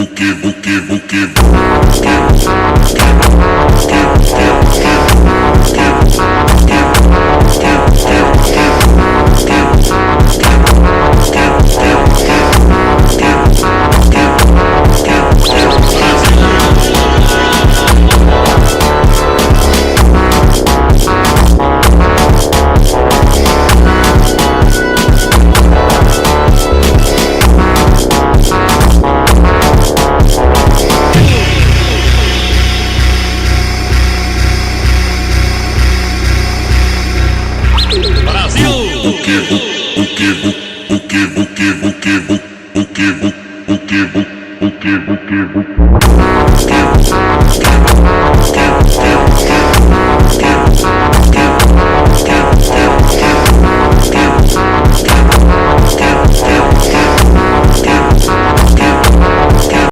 o que o que o que o que o que o que o que o que o que o que o que O que o que o que o que o que o que o que o que o que o que o que.